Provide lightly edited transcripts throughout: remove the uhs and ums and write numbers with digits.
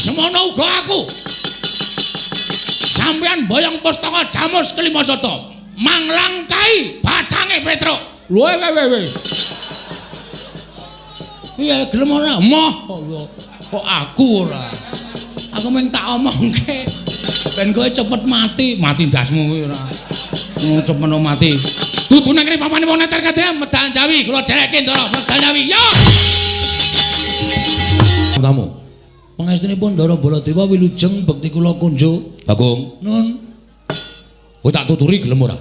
Semono uga aku. Sampeyan boyong pustaka Jamus Kelima Sata. Manglangkai bathange Petruk. Lho we we we. Piye gelem ora? Moh kok aku ora. Aku mung tak omongke ben kowe cepet mati, mati ndasmu kuwi ora. Ngono cepet mati. Dudu nang kene papane wong neter kabeh medal Jawi, kula derekke Ndara, medal Jawi. Yo. Tamu. Pangestunipun Ndara Baladewa wilujeng bekti kula kunjuk. Bagong. Nun. Kowe tak tuturi gelem ora?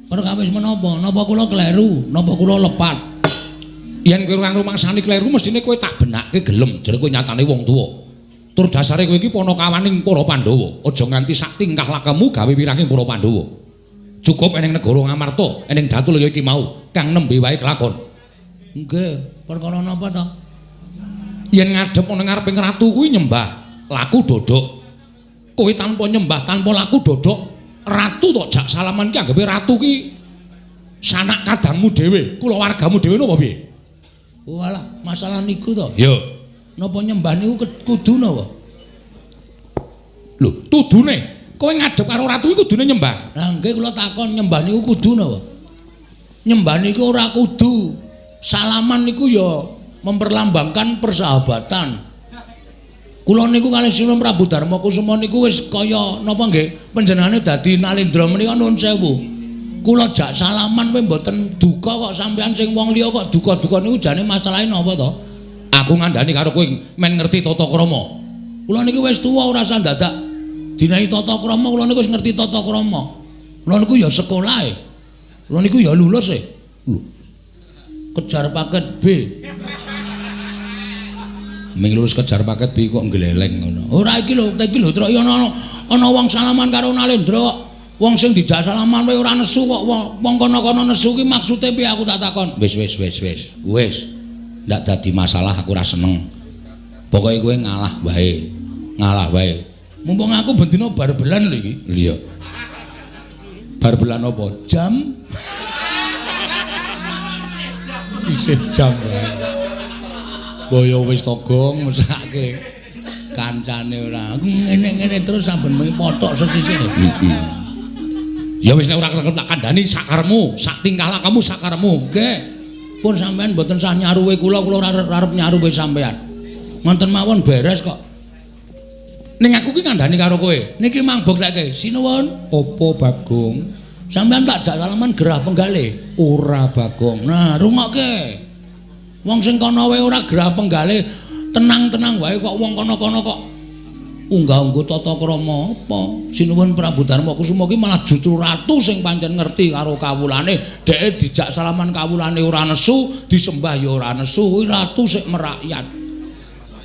Perkawis menapa? Napa kula kleru? Napa kula lepat? Yen kowe ora rumangsani kleru mestine kowe tak benake gelem, jere kowe nyatane wong tuwa. Tur dasare kowe iki panakawaning para Pandhawa. Aja nganti sak tingkah lakemu gawe wiranging para Pandhawa. Cukup eneng negara Ngamarta, eneng Datulaya iki mau kang nembe wae kelakon. Nggih, perkara napa to? Yen ngadhep ana ngareping ratu kuwi nyembah laku dodok. Kowe tanpa nyembah, tanpa laku dodok, ratu tok jak salaman ki anggepe ratu ki sanak kadangmu dhewe, kulawargamu dhewe napa piye? Walah, masalah niku to. Ya. Napa nyembah niku kudu napa? Lho, tudune kowe ngadhep karo ratu iki kudune nyembah. Lah nggih kula takon nyembah niku kudu napa? Nyembah niku ora kudu. Salaman niku ya memperlambangkan persahabatan. Kula niku kalih Sinuwun Prabu Darma Kusuma niku wis kaya napa nggih panjenengane dadi Nalendra menika nuwun sewu. Kula jak salaman kowe mboten duka kok sampean sing wong liya kok duka-duka niku jane masalahe napa to? Aku ngandani karo kowe men ngerti tata krama. Kula niki wis tuwa ora usah dadak dinahi tata krama, kula niku wis ngerti tata krama. Kula niku ya sekolah e. Kula niku ya lulus e. Lho. Kejar paket B. Ming lulus kejar paket B kok ngleleng ngono. Ora iki lho, iki lho truk ana ana wong salaman karo Nalendra kok. Wong sing dijak salaman wae ora nesu kok wong kono-kono nesu ki maksude piye aku tak takon. Wis wis wis wis. Wis. Ndak dadi masalah aku ora seneng. Pokoke kowe ngalah wae. Ngalah wae. Mumpung aku bendina bar-belan lho iki. Iya. Bar-belan apa? Jam. Isih jam wae. Boyo wis togong mesake kancane ora. Aku ngene-ngene terus saben bengi pothok sesisih. Heeh. Ya wis nek ora tak kandhani sakaremu, sak tingkah lakamu sakaremu. Nggih. Pun sampean mboten sah nyaruwe kula, kula ora arep nyaruwe sampean. Ngoten mawon beres kok. Ning aku ki ngandani karo kowe. Niki mang buktekke. Sinuwun. Apa Bagong? Sampean tak jak salaman gerah penggale. Ora Bagong. Nah, rungokke. Wong sing kono wae ora gerah penggale, tenang-tenang wae kok wong kono-kono kok unggah-ungguh tata krama apa? Sinuwun Prabu Darma Kusuma ki malah justru ratu sing pancen ngerti karo kawulane, dheke dijak salaman kawulane ora nesu, disembah ya ora nesu, kuwi ratu sik merakyat.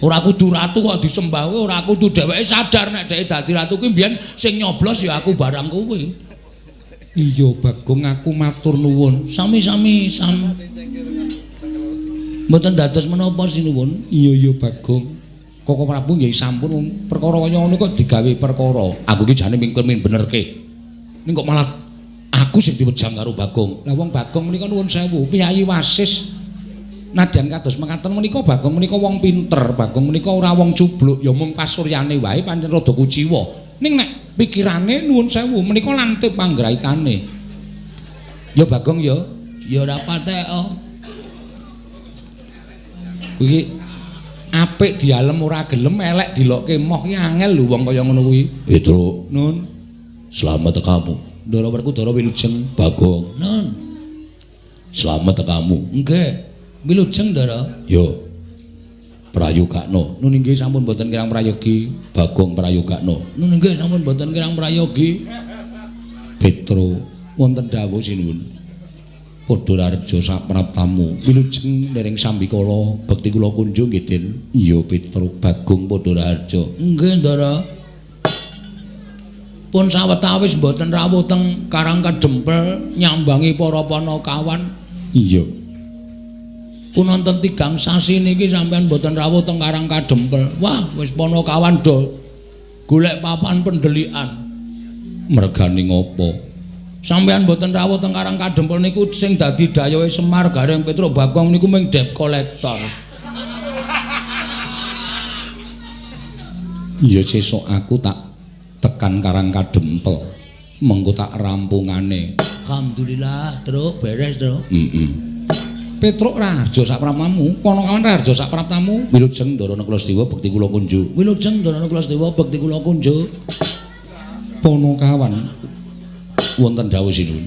Ora kudu ratu kok disembah kuwi ora kudu, dheweke sadar nek dheke dadi ratu kuwi mbiyen sing nyoblos ya aku barang kuwi. Iya Bagong, aku matur nuwun. Sami-sami sam. Mboten dados menapa sinuwun? Iya iya Bagong. Koko Prabu nggih sampun perkara kaya ngono kok digawe perkara. Aku iki jane mingkir min benerke. Ning kok malah aku sing diwejang karo Bagong. Lah wong Bagong menika nuwun sewu, piyayi wasis. Nadyan kados mekaten menika Bagong menika wong pinter, Bagong menika ora wong cubluk, ya mung pasuryane wae pancen rada kuciwa. Ning nek pikirane nuwun sewu menika lantip panggraitane. Ya Bagong ya, ya ora patek. Kuwi apik dialem ora gelem, elek dilokke moh ki angel lho wong kaya ngono kuwi. Petruk, nun. Slamet tekamu. Ndara Werkudara wilujeng Bagong. Nun. Slamet tekamu. Nggih. Wilujeng Ndara. Yo. Prayogakno. Nun inggih sampun boten kirang prayogi. Bagong prayogakno. Nun inggih sampun boten kirang prayogi. Petro wonten dawuh sinuwun. Padha rareja sapraptamu. Wilujeng ndereng sambikala bekti kula kunjung nggih Den. Iya Petro Bagong padha raharja. Nggih Ndara. Pun sawetawis mboten rawuh teng Karang Kadempel nyambangi para panakawan. Iya. Pun wonten 3 sasi niki sampean mboten rawuh teng Karang Kadempel. Wah, wis panakawan do golek papan pendelikan. Mergane ngopo? Sampean mboten rawuh teng Karang Kadempel niku sing dadi dayohe Semar Gareng Petruk Bagong niku mung debt collector. Ya sesuk aku tak tekan Karang Kadempel. Mengko tak rampungane. Alhamdulillah, Truk, beres, Truk. Heeh. Petruk Raharja sapraptamu, Ponokawan Raharja sapraptamu. Wilujeng Ndara Kulasedewa bekti kula kunjuk. Wilujeng Ndara Kulasedewa bekti kula kunjuk. Ponokawan wonten dawuh sinuwun.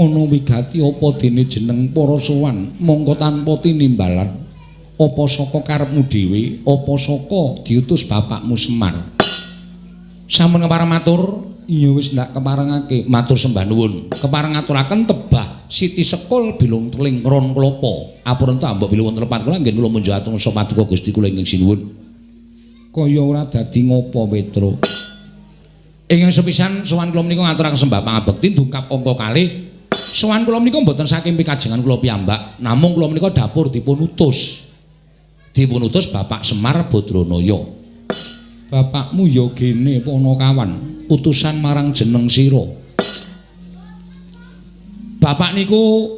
Ana wigati apa dene jeneng para sowan mongko tanpa tinimbalan. Apa saka karepmu dhewe, apa saka diutus bapakmu Semar. Sampun kepareng matur, iya wis ndak keparengake, matur sembah nuwun. Kepareng ngaturaken tebah siti sekul bilung teling ron klapa. Apurenta mbok bilih wonten lepat kula nggih kula munjuk atur paduka Gusti kula ingkang sinuwun. Kaya ora dadi ngopo, Petruk. Ingkang sepisan sowan kula menika ngaturaken sembah pangabekti dungkap angka kalih. Sowan kula menika mboten saking pikajengan kula piyambak, namung kula menika dapur dipun utus. Dipun utus Bapak Semar Badranaya. Bapakmu ya gene Ponokawan, utusan marang jeneng sira. Bapak niku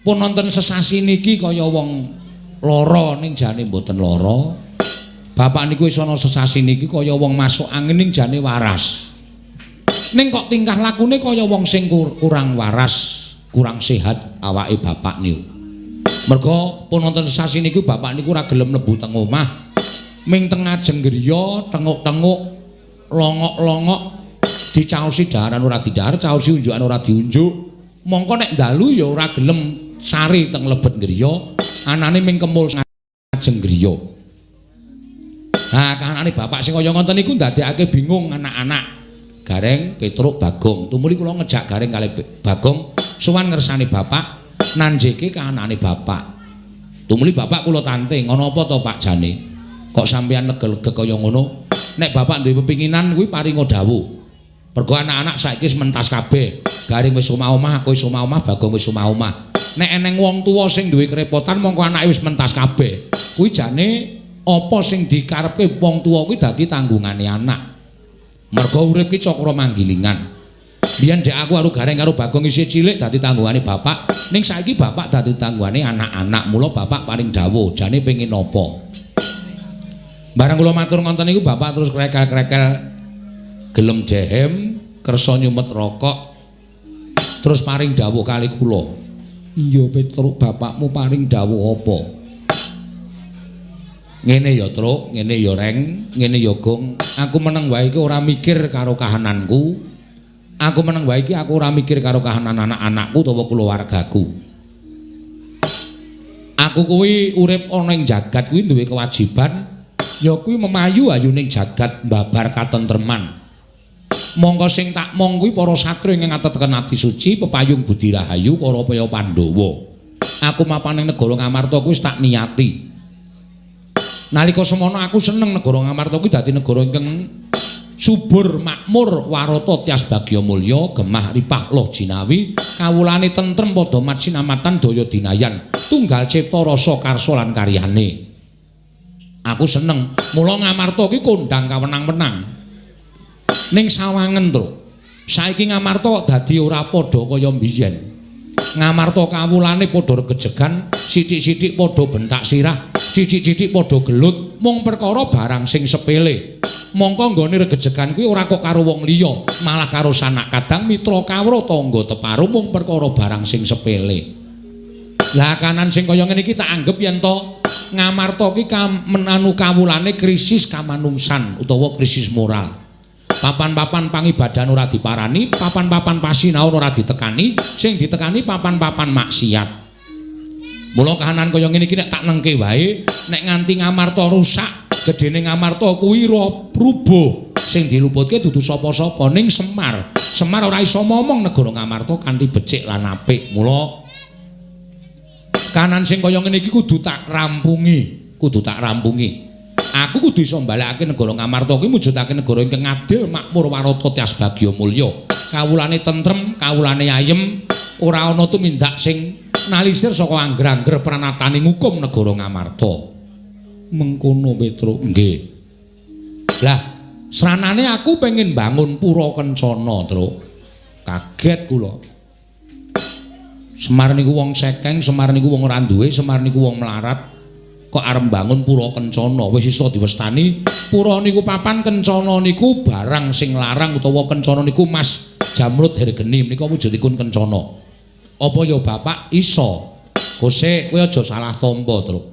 pun nonton sesasi niki kaya wong lara ning jane mboten lara. Bapak niku wis ana sesasi niki kaya wong masuk angin ning jane waras. Ning kok tingkah lakune kaya wong sing kurang waras, kurang sehat awake bapak niku. Merga pun nonton sesasi niku bapak niku ora gelem mlebu teng omah. Ming teng ngajeng griya tenguk-tenguk, longok-longok, dicaosi daharan ora didahar, caosi unjukan ora diunjuk. Mongko nek dalu ya ora gelem sare teng lebet griya, anane ming kemul ngajeng griya. Nah, kahanane bapak sing kaya ngoten niku ndadekake bingung anak-anak. Gareng, Petruk, Bagong. Tumuli kula ngejak Gareng kalih Bagong sowan ngersane bapak, nanjeke kahanane bapak. Tumuli bapak kula tanting, ana apa to Pak jane? Kok sampeyan lega-lega kaya ngono? Nek bapak duwe pepinginan kuwi paringa dawuh. Mergo anak-anak saiki wis mentas kabeh. Gareng wis omah-omah, aku wis omah-omah, Bagong wis omah-omah. Nek eneng wong tuwa sing duwe kerepotan mongko anake wis mentas kabeh. Kuwi jane apa sing dikarepke wong tuwa kuwi dadi tanggungane anak. Mergo urip ki cakra manggilingan. Biyen dek aku karo Gareng karo Bagong isih cilik dadi tanggungane bapak, ning saiki bapak dadi tanggungane anak-anak. Mula bapak paring dawuh, jane pengin apa? Bareng kula matur ngoten niku bapak terus krekel-krekel gelem jehem, kersa nyumet rokok. Terus paring dawuh kali kula. Iya Petruk, bapakmu paring dawuh apa? Ngene ya Truk, ngene ya Reng, ngene ya Gong. Aku meneng wae iki ora mikir karo kahananku. Aku meneng wae iki aku ora mikir karo kahanan anak-anakku utawa keluargaku. Aku kuwi urip ana ing jagat kuwi duwe kewajiban ya kuwi memayu ayuning jagat mbabar katentreman. Mongko sing tak mong kuwi para satria ingkang ateteken ati suci, pepayung budi rahayu para paya Pandhawa. Aku mapan ing negara Ngamarta kuwi wis tak niati. Nalika semono aku seneng negara Ngamarta kuwi dadi negara ingkang subur makmur warata tias bagya mulya gemah ripah loh jinawi kawulane tentrem padha macinamatan daya dinayan tunggal cipta rasa karsa lan karyane. Aku seneng mula Ngamarta ki kondang kawenang-wenang. Ning sawangen, Truk. Saiki Ngamarta kok dadi ora padha kaya mbiyen. Ngamarta kawulane padha regejegan, sithik-sithik padha bentak sirah, sithik-sithik padha gelut mung perkara barang sing sepele. Mongko nggone regejegan kuwi ora kok karo wong liya, malah karo sanak kadang mitra kawruh tangga teparo mung perkara barang sing sepele. Lah kanan sing kaya ngene iki tak anggep yen to Ngamarta ki menanu kawulane krisis kamanungsan utawa krisis moral. Papan-papan pangibadahan ora diparani, papan-papan pasinaon ora ditekani, sing ditekani papan-papan maksiat. Mula kahanan kaya ngene iki nek tak nengke wae, nek nganti Ngamarta rusak, gedene Ngamarta kuwi rubuh. Sing diluputke dudu sapa-sapa ning Semar. Semar ora iso momong negara Ngamarta kanthi becik lan apik. Mula kahanan sing kaya ngene iki kudu tak rampungi, kudu tak rampungi. Aku kudu iso mbalekake negara Ngamarta kuwi mujudake negara ingkang adil, makmur, warata, tias bagya mulya. Kawulane tentrem, kawulane ayem, ora ana tumindak sing nalisir saka angger-angger pranatane ngukum negara Ngamarta. Mengkono Petruk, nggih. Lah, sranane aku pengen bangun pura kencana, Truk. Kaget kula. Semar niku wong sekeng, Semar niku wong ora duwe, Semar niku wong melarat. Kok arep mbangun pura kencana? Wis iso diwestani pura niku papan kencana niku barang sing larang utawa kencana niku mas jamrud hergeni menika wujudipun kencana. Apa ya bapak iso? Kose kowe aja salah tampa, Truk.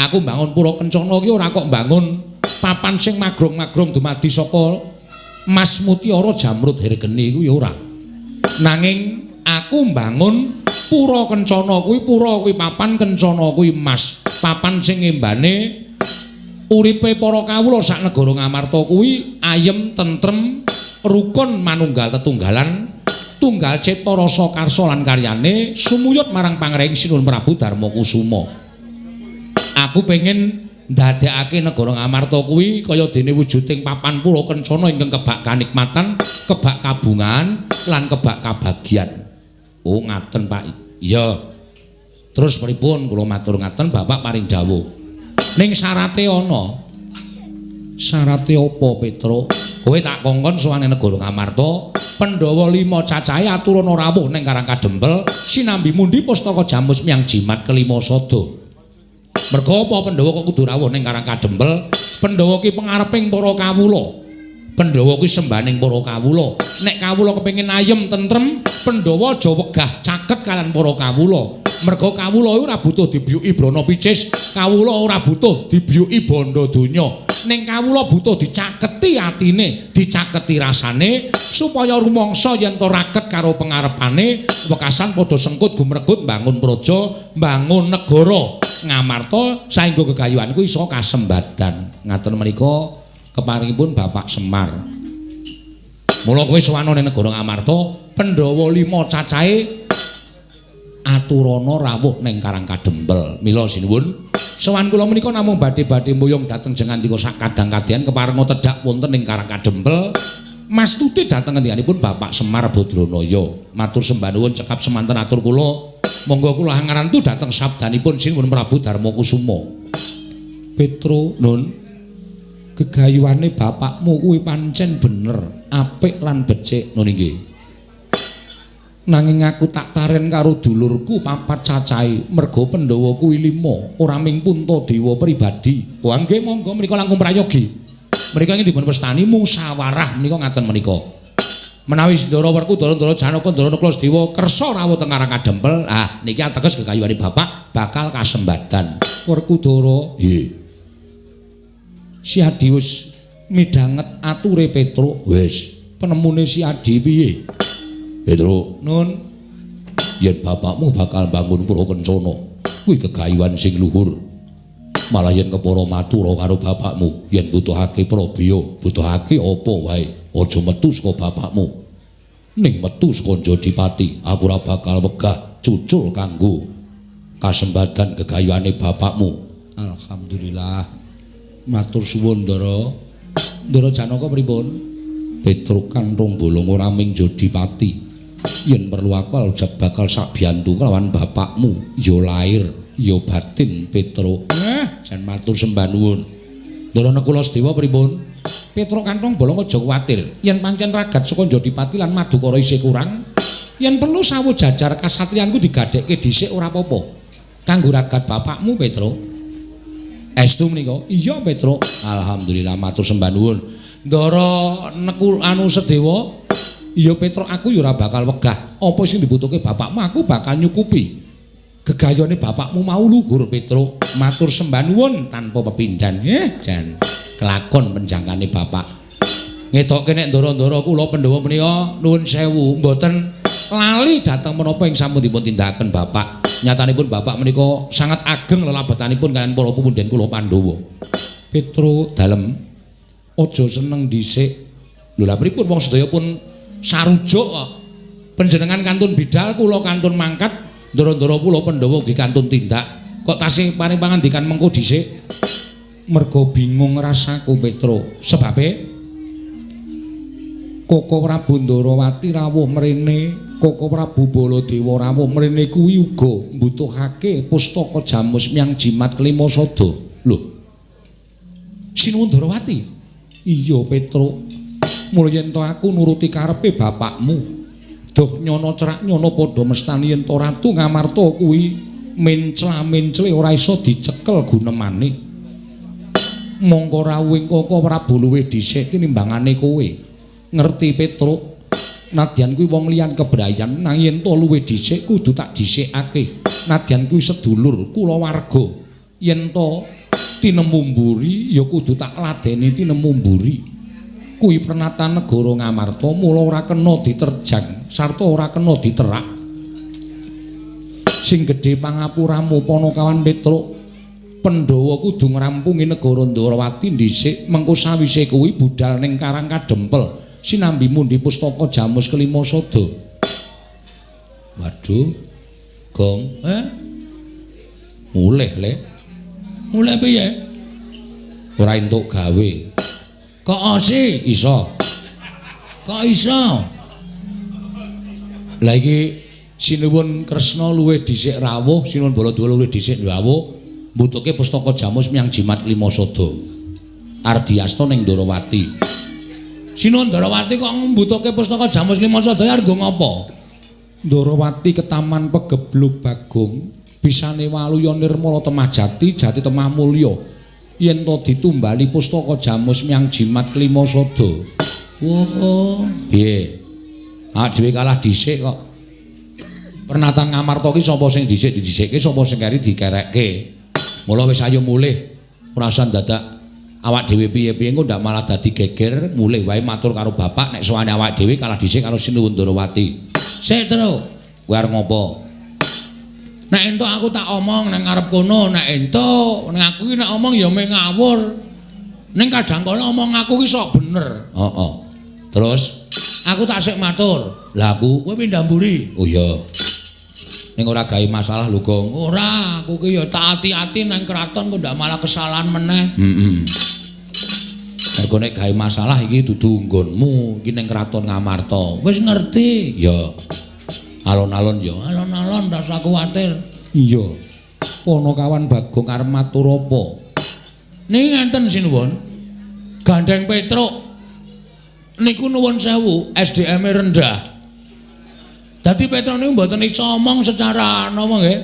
Aku mbangun pura kencana ki ora kok mbangun papan sing magrong-magrong dumadi saka mas mutiara jamrud hergeni kuwi ora. Nanging aku mbangun pura kencana kuwi, pura kuwi papan, kencana kuwi mas. Papan sing ngembane uripe para kawula sak negara Ngamarta kuwi ayem, tentrem, rukun, manunggal tetunggalan, tunggal cipta rasa karsa lan karyane sumuyut marang pangreng Sinuwun Prabu Darma Kusuma. Aku pengen ndadekake negara Ngamarta kuwi kaya dene wujuding papan pura kencana ingkang kebak kanikmatan, kebak kabungan lan kebak kabagyan. Oh ngaten Pak. Iya. Terus pripun kula matur ngaten bapak paring dawuh. Ning syarate ana. Syarate apa Petruk? Kowe tak kongkon sowan negara Ngamarta, Pandhawa 5 cacahe aturana rawuh ning Karang Kadempel sinambi mundi pustaka jamus miyang jimat kelima sada. Merga apa Pandhawa kok kudu rawuh ning Karang Kadempel? Pandhawa ki pengareping para kawula. Pandhawa kuwi sembaning para kawula. Nek kawula kepengin ayem tentrem, Pandhawa aja wegah caket kalian para kawula. Merga kawula ora butuh dibiyuki brana picis, kawula ora butuh dibiyuki bondo donya. Ning kawula butuh dicaketi atine, dicaketi rasane supaya rumangsa yen to raket karo pengarepane, wekasan padha sengkut gumregut mbangun praja, mbangun negara Ngamarta saengga gegayuhan kuwi iso kasembadan. Ngaten menika keparingipun Bapak Semar. Mula kowe sowan ning negara Ngamarta, Pandhawa 5 cacahe aturana rawuh ning Karang Kadempel. Mila sinuwun, sowan kula menika namung badhe-badhe mboyong dhateng jengandika sak kadang-kadyan keparenga tedhak wonten ing Karang Kadempel. Mastuti dhateng ngendikanipun Bapak Semar Badranaya. Matur sembah nuwun cekap semanten atur kula. Monggo kula hangarantu dhateng sabdanipun Sinuwun Prabu Darma Kusuma. Petro, Nun, gegayuhane bapakmu kuwi pancen bener, apik lan becik. Nun inggih. Nanging aku tak taren karo dulurku papat cacahe, merga Pandhawa kuwi 5, ora ming Puntadewa pribadi. Wah nggih monggo menika langkung prayogi. Menika ingkang dipun wastani musyawarah menika ngaten menika. Menawi Sindara Werkudara, Ndara Janaka, Ndara Nakula Sedewa kersa rawuh teng Karang Kadempel, ah niki ateges gegayuhane bapak bakal kasembadan. Werkudara, nggih. Si Adi wis midhanget ature Petruk. Wis, penemune si Adi piye? Petruk, Nun, yen bapakmu bakal bangun pura kencana, kuwi gegayuhan sing luhur. Malah yen kepara matura karo bapakmu, yen butuhake prabeya, butuhake apa wae, aja metu saka bapakmu. Ning metu saka Jodipati, aku ora bakal wegah cucul kanggo kasembadan gegayuhane bapakmu. Alhamdulillah. Matur suwun, Ndara. Ndara Janaka pripun? Petruk kanthong bolong ora ming Jodipati. Yen perlu aku bakal sabiyantu kelawan bapakmu, ya lair, ya batin Petruk. Jan matur sembah nuwun. Ndara Nakula Sedewa pripun? Petruk kanthong bolong aja kuwatir. Yen pancen ragat saka Jodipati lan Madukara isih kurang, yen perlu sawu jajar kasatriyanku digadhekke dhisik ora apa-apa. Kanggo ragat bapakmu, Petruk. Estu menika? Iya, Petruk. Alhamdulillah matur sembah nuwun. Ndara Nekul anu Sedewa, iya Petruk aku ya ora bakal wegah. Apa sing dibutuhke bapakmu aku bakal nyukupi. Gegayone bapakmu mau luhur Petruk. Matur sembah nuwun tanpa pepindhan. Jan kelakon penjangkane bapak. Ngetokke nek ndara-ndara kula Pandhawa menika nuwun sewu mboten lali dhateng menapa ing sampun dipun tindakaken bapak. Nyatanipun bapak menika sangat ageng lelabetanipun kaliyan para pepundhen kula Pandhawa. Petruk dalem aja seneng dhisik. Lho lha pripun wong sedaya pun sarujuk kok. Panjenengan kantun bidal, kula kantun mangkat, ndara-ndara kula Pandhawa ugi kantun tindak. Kok tasih paring pangandikan mengko dhisik? Merga bingung rasaku Petruk. Sebabe Koko Prabu Ndarawati rawuh mrene, Koko Prabu Baladewa rawuh mrene kuwi uga mbutuhake pustaka jamus miyang jimat kelima sada. Lho. Sinuwun Ndarawati? Iya Petruk. Mula yen to aku nuruti karepe bapakmu. Duh nyono cerak nyono padha mestani yen to Ratu Ngamarta kuwi Mencla-mencle ora iso dicekel gunemane. Mongko rawuhing Koko Prabu luwih dhisik tinimbangane kowe. Ngerti Petruk, nadyan kuwi wong liyan kebrayan nang yen to luwih dhisik kudu tak dhisikake. Nadyan kuwi sedulur kulawarga. Yen to tinemu mburi ya kudu tak ladeni tinemu mburi. Kuwi pernatan negara Ngamarta mula ora kena diterjang sarta ora kena diterak. Sing gedhe pangapuramu Panakawan Petruk, Pandhawa kudu ngrampungi negara Ndorowati dhisik, mengko sawise kuwi budal ning Karang Kadempel sinambi mundi pustaka Jamus Kelima Sada. Waduh, Gong, mulih le. Mulih piye? Ora entuk gawe. Kok osi? Iso. Kok iso? Lah iki Sinuwun Kresna luwih dhisik rawuh, Sinuwun Baladewa luwih dhisik rawuh, mbutuhke pustaka Jamus miyang Jimat Lima Sada. Ardiasta ning Ndorowati. Sinuwun Ndorowati kok mbutuhke pustaka Jamus Lima Sada arep nggo ngapa? Ndorowati ketaman pegeblug Bagong, bisane waluya nirmala temah jati, jati temah mulya. Yen to ditumbali pustaka Jamus miyang Jimat Kelima Sada. Oh, piye? Awak dhewe kalah dhisik kok. Pernatan Ngamarta ki sapa sing dhisik didhisikke, sapa sing keri dikerekke. Mula wis ayo mulih. Ora usah dadak awak dhewe piye-piye engko ndak malah dadi geger, mulih wae matur karo bapak nek sowane awak dhewe kalah dhisik karo Sinuwun Ndorowati. Sik, Truk. Kowe arep ngopo? Nek entuk aku tak omong nang ngarep kono, nek entuk nek aku ki nek omong ya meh ngawur. Ning kadang kala omong aku ki sok bener. Heeh. Terus aku tak sik matur. Lah aku kowe pindah mburi. Oh iya. Ning ora gawe masalah lho, Gong. Ora, aku ki ya tak ati-ati nang kraton kok ndak malah kesalahan meneh. Heeh. Mergo nek gawe masalah iki dudu nggonmu, iki ning kraton Ngamarta. Wis ngerti. Ya. Alon-alon ya, alon-alon rasa kuwatir. Iya. Panakawan Bagong arep matur apa? Niki ngenten sinuwun. Gandeng Petruk niku nuwun sewu, SDM-e rendah. Dadi Petruk niku mboten iso omong secara napa nggih?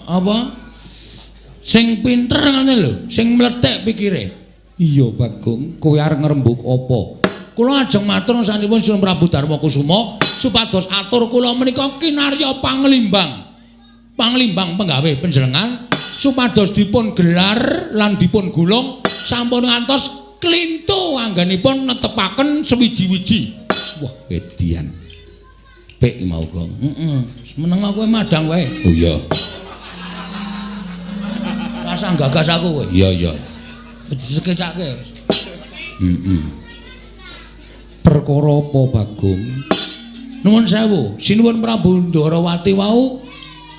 Apa? Sing pinter ngene lho, sing mlethek pikire. Iya Bagong, kowe arep ngrembug apa? Kula ajeng matur sanipun Sinuwun Prabu Darma Kusuma supados atur kula menika kinarya panglimbang. Panglimbang penggawe panjenengan supados dipun gelar lan dipun gulung sampun ngantos klintu anggenipun netepaken sewiji-wiji. Wah, edian. Pek mau, Gong. Heeh. Meneng kowe madang wae. Oh iya. Rasah gagas aku kowe. Iya, iya. Disekecake. Heeh. Perkara apa, Bagong? Nuwun sewu, Sinuwun Prabu Ndorowati wau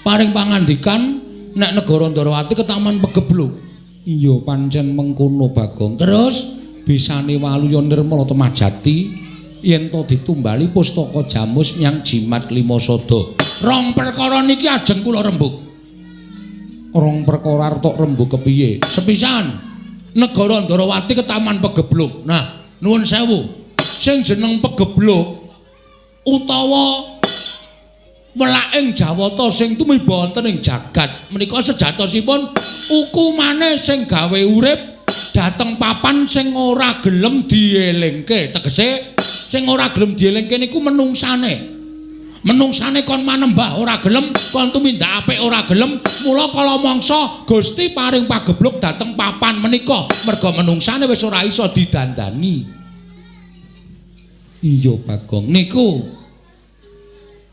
paring pangandikan nek negara Ndorowati ketaman pegeblug. Iya, pancen mengkono, Bagong. Terus bisane waluya nirmala temah jati yen to ditumbali pustaka Jamus miyang Jimat Lima Sada. Rong perkara niki ajeng kula rembug. Rong perkara arep tok rembug kepiye? Sepisan, negara Ndorowati ketaman pegeblug. Nah, nuwun sewu. Sing jeneng pegeblug utawa welaking Jawata sing tumiba wonten ing jagat menika sejatosipun hukumane sing gawe urip dhateng papan sing ora gelem dielingke. Tegese sing ora gelem dielingke niku menungsane. Menungsane kon manembah ora gelem, kon tumindak apik ora gelem, mula kala mangsa Gusti paring pageblug dhateng papan menika merga menungsane wis ora iso didandani. Iya Bagong niku.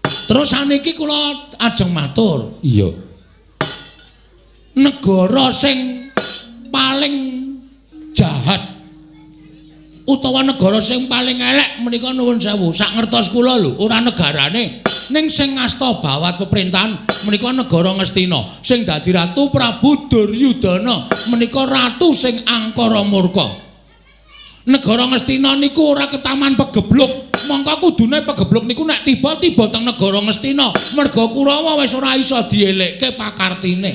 Terus saniki kula ajeng matur. Iya. Negara sing paling jahat utawa negara sing paling elek menika nuwun sewu, sak ngertos kula lho, ora negarane, ning sing ngasta bawat pemerintahan menika negara Ngastina, sing dadi ratu Prabu Duryudana menika ratu sing angkara murka. Negara Ngastina niku ora ketaman pegebluk, mongko kudune pegebluk niku nek tiba-tiba teng negara Ngastina, merga Kurawa wis ora iso dielekke pakartine.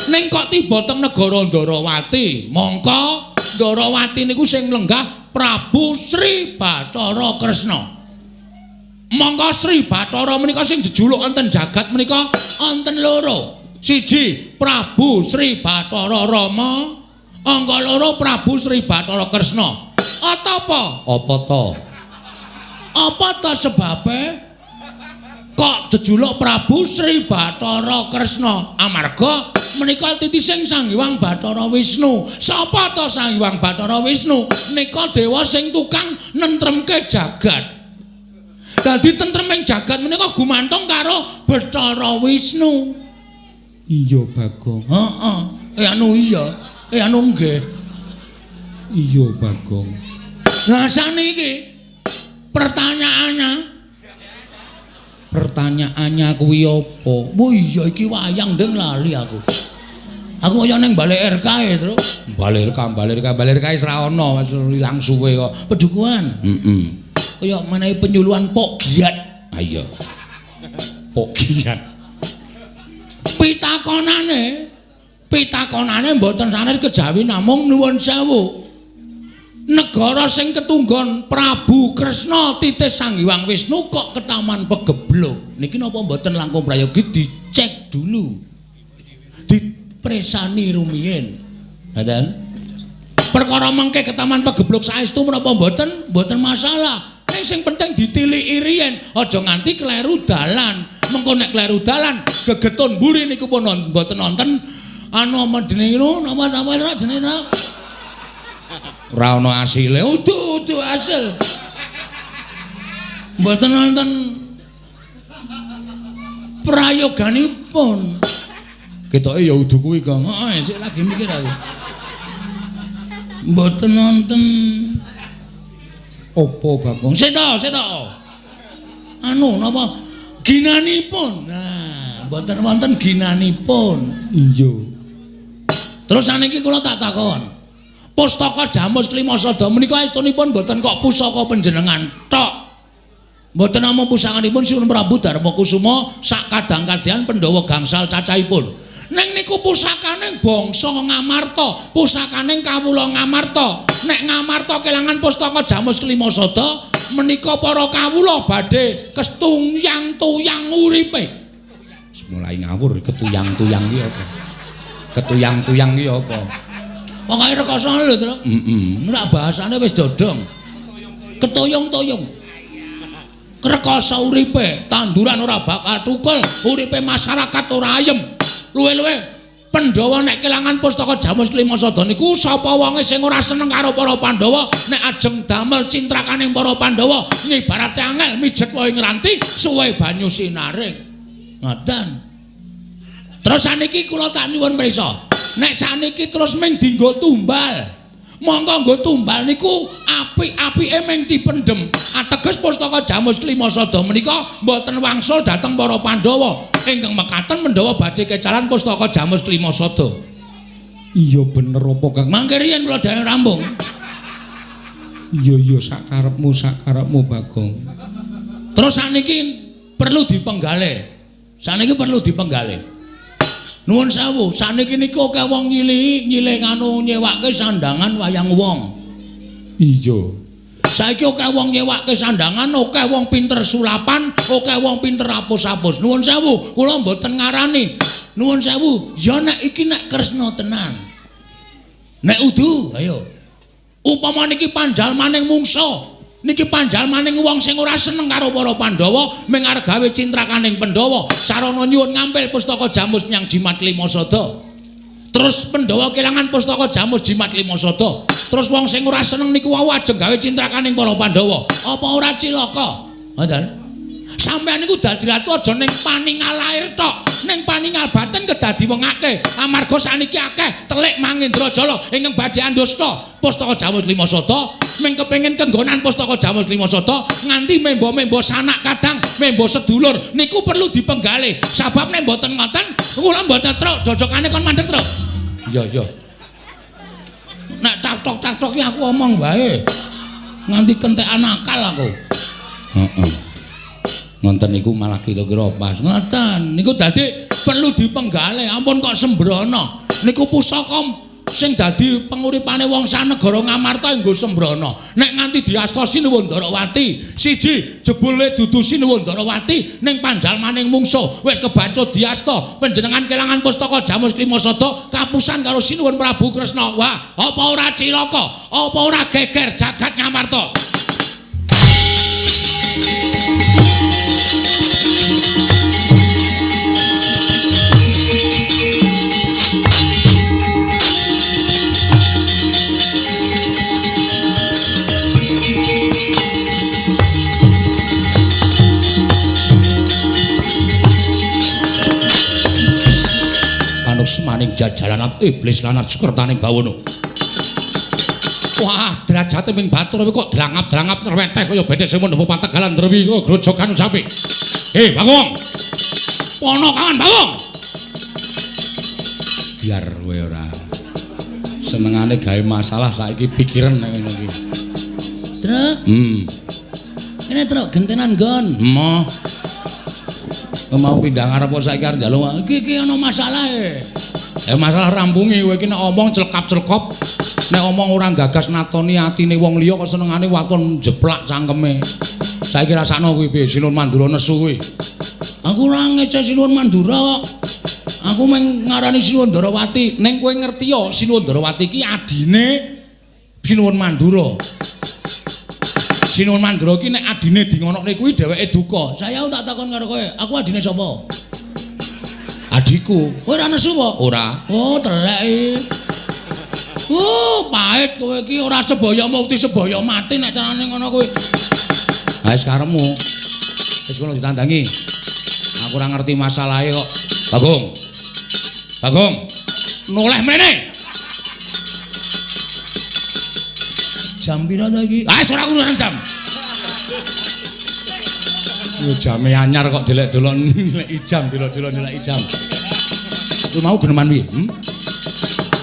Ning kok tiba teng negara Ndorowati, mongko Ndorowati niku sing lenggah Prabu Sri Bathara Kresna. Mongko Sri Bathara menika sing jejuluk wonten jagat menika wonten loro. Siji Prabu Sri Bathara Rama, angka loro Prabu Sri Bathara Kresna. Atapa? Apa to? Apa to sebabe kok jejuluk Prabu Sri Bathara Kresna? Amarga menika titising Sang Hyang Bathara Wisnu. Sapa to Sang Hyang Bathara Wisnu? Nika dewa sing tukang nentremke jagat. Dadi tentreming jagat menika gumantung karo Bathara Wisnu. Iya, Bagong. Heeh. Anu iya. Anu nggih. Iya, Bagong. Lah saniki pertanyaannya kuwi apa? Oh iya iki wayang ndeng lali aku. Aku kaya ning Balai RK e, Truk. Balai RK, Balai RK, Balai RK wis ra ono, wis ilang suwe kok. Pedukuhan. Heeh. Kaya menehi penyuluhan Pok Giat. Ha iya. Pok Giat. Pitakonane mboten sanes kejawi namung nuwun sewu. Negara sing ketunggon Prabu Kresna titis Sang Hyang Wisnu kok ketaman pegebluk. Niki napa mboten langkung prayogi dicek dulu. Dipresani rumiyin. Ngoten. Perkara mengke ketaman pegebluk saestu menapa mboten? Mboten masalah. Ning sing penting ditiliki riyin, aja nganti kleru dalan. Mengko nek kleru dalan, gegetun mburi niku pun mboten wonten anu apa jenenge napa napa jenenge Ora ana asile. Udu-udu asil. Mboten wonten prayoganipun. Ketoke ya udu kuwi, Kang. Heeh, sik lagi mikir aku. Mboten wonten apa, Bagong? Sik to, sik to. Anu napa ginanipun. Nah, mboten wonten ginanipun. Iya. Terus saniki kula tak takon. Pustaka Jamus Klimasada menika estunipun mboten kok pusaka panjenengan tok. Mboten namung pusakanipun Sinuwun Prabu Darmakusuma sak kadang-kadang Pandhawa gangsal cacahipun. Ning niku pusakaning bangsa Ngamarta, pusakaning kawula Ngamarta. Nek Ngamarta kelangan pustaka Jamus Klimasada menika para kawula badhe kestuyang-tuyang uripe. Mulai ngawur ketuyang-tuyang ki apa? Ketuyang-tuyang ki apa? Pokoke rekoso lho, Truk. Heeh. Nek bahasane wis dodong. Ketuyung-tuyung. Rekoso uripe, tanduran ora bakal tukul, uripe masyarakat ora ayem. Luwe-luwe Pandhawa nek kelangan pustaka Jamus Klimasada niku sapa wonge sing ora seneng karo para Pandhawa nek ajeng damel cintrakaning para Pandhawa ngibarate angel mijet wae ngranti suwe banyu sinaring. Ngoten. Terus saniki kula tak nyuwun prisa. Nek saniki terus ming dienggo tumbal. Monggo nggo tumbal niku apik-apike ming dipendhem. Ateges pustaka Jamus Klimasada menika mboten wangsul dhateng para Pandhawa. Ingkang mekaten Pandhawa badhe kecalan pustaka Jamus Klimasada. Iya bener apa, Kang? Mangke riyen kula dereng rampung. Iya iya sakarepmu sakarepmu Bagong. Terus saniki perlu dipenggalih. Saniki perlu dipenggalih. Nuwun sewu, saniki niku akeh wong nyilihi, nyilih nganu nyewake sandangan wayang wong. Iya. Saiki akeh wong nyewake sandangan, akeh wong pinter sulapan, akeh wong pinter apus-apus. Nuwun sewu, kula mboten ngarani. Nuwun sewu, ya nek iki nek Kresna tenan. Nek udu, ayo. Upama niki panjalmaning mungsa, niki panjalmaning wong sing ora seneng karo para Pandhawa, ming arep gawe cintrakaning Pandhawa, sarana nyuwun ngampil pustaka Jamus nyang Jimat Klimasada. Terus Pandhawa kelangan pustaka Jamus Jimat Klimasada. Terus wong sing ora seneng niku wau ajeng gawe cintrakaning para Pandhawa. Apa ora cilaka? Ngoten. Sampeyan niku dadi ratu aja ning paningal lair tok, ning paningal batin kedah diwengake. Amarga saniki akeh telik Mangendrajala ingkang badhe andusta pustaka Jamus Klimasada, ming kepengin kenggonan pustaka Jamus Klimasada nganti membo-membo sanak kadang, membo sedulur niku perlu dipenggalih. Sabab nek mboten ngoten, kula mboten truk jojokane kon mandeg truk. Iya iya. Nek tak-tok-tak-tok iki aku omong wae. Nganti kentekan akal aku. Heeh. Ngonten niku malah kira-kira pas. Ngoten niku dadi perlu dipenggalih, ampun kok sembrono. Niku pusaka Sing dadi penguripane wong sanegara Ngamarta nggo sembrana. Nek nganti diasta Sinuwun Ndarawati, siji jebule dudu Sinuwun Ndarawati ning panjalmaning mungsuh wis kebacut diasta panjenengan kelangan pustaka Jamus Klimasada kapusan karo Sinuwun Prabu Kresna. Wah, apa ora cilaka? Apa ora geger jagat Ngamarta? Maning jajalan iblis lan sukertaning bawana. Wah, derajate ming batur kok drangap-drangap nreweteh kaya bedhek sing mendhep Pantegalan Drewi kaya grojogan ucape. Hei, Bagong. Pono kawan, Bagong. Biar kowe ora senengane gawe masalah saiki pikiran nek ngono iki. Truk. Kene truk gentenan nggon. Emoh. Mau pindah ngarep saiki arep njaluk. Iki iki ana masalahe. Masalah rampungi kowe iki nek omong clekap-clekop, nek omong ora gagas natoni atine wong liya kok senengane waton jeplak cangkeme. Saiki rasakno kuwi piye Sinuwun Mandura nesu kuwi. Aku ora ngece Sinuwun Mandura kok. Aku mung ngarani Sinuwun Ndarawati. Ning kowe ngerti ya Sinuwun Ndarawati iki adine Sinuwun Mandura. Sinuwun Mandura iki nek adine di ngonokne kuwi dheweke duka. Saya tak takon karo kowe, aku adine sapa? Adikku. Kowe ora nesu apa? Ora. Oh, telek iki. Oh, pahit kowe iki ora sebaya mukti sebaya mati nek carane ngono kuwi. Ha wis karepmu. Wis kono ditandangi. Aku ora ngerti masalahe kok. Bagong. Bagong. Noleh mrene. Jam pira ta iki? Ah, ora urusan jam. Yo jame anyar kok delek-delok nilai jam, delok-delok nilai jam. Kowe mau geneman piye?